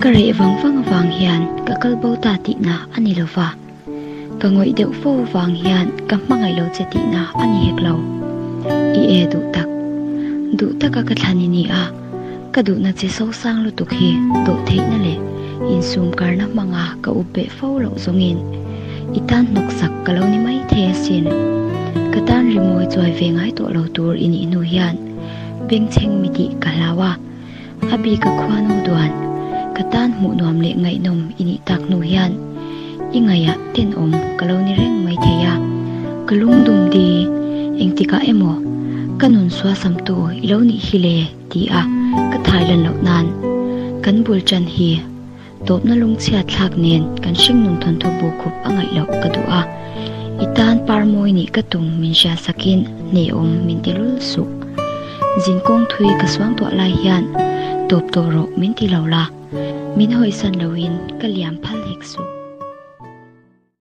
Ka reh vang vang avang hian ka kal bo ta tihna a ni lo va, ka ngawih deuh fo avang hian ka hmangaih lo che tihna a ni hek lo. I e duh tak. Duh taka ka thlan i ni a, ka duhna che sosang lutuk hi dawh theihna leh insum karna hmanga ka up beh fo loh zawngin i tan hnawksak ka lo ni mai thei asin. Ka tan rimawi chuai ve ngai tawh lo tur i nih hnu hian bengchheng mi tih ka hlau a. A bik a khuanu duan, ka tan hmuh nuam leh ngaihnawm i nih tak hnu hian i ngaihah tenawm ka lo ni reng mai thei a. Ka lungdum di, engtikah emaw ka nun suasamtu i lo nih hi le ti a ka thai lan loh nan kan bul tan hi tawpna lungchhiat thlak nen kan hringnun thawnthaw bu khup a ngaih loh ka duh a. I tan par mawi nih ka tum min hria sakin hnehawm min ti lul suh. Zinkawng thui ka suang tuah lai hian tawp tawh rawh min ti lo la, min hawisan loin ka liam phal hek suh.